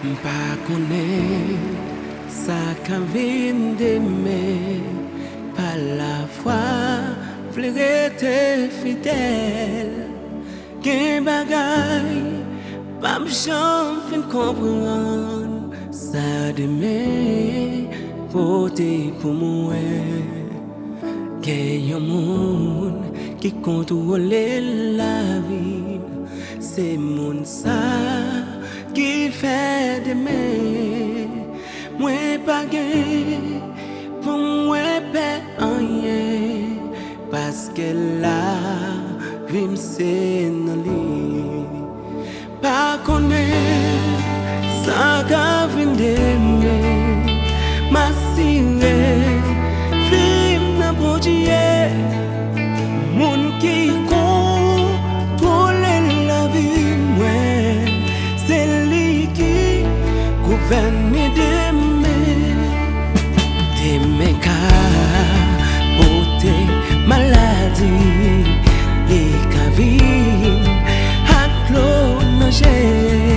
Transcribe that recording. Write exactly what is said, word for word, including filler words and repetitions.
M pa konnen sa k ap vin demen. Pa lafwa, vle rete fidèl. Gen bagay m p ap janm fin konprann. Sa demen pote pou mwen. Gen yon moun ki kontwole lavi m. Se moun sa ki fè demen. Mwen pa gen pou mwen pè anyen, paske lavi m se nan li. Pa konnen sa ka vin demen. M asire, vi m nan Bondye. Moun ki kontwole lavi mwen, se li ki gouvène demen. Demen ka pote maladi, li ka vin ak dlo nan je.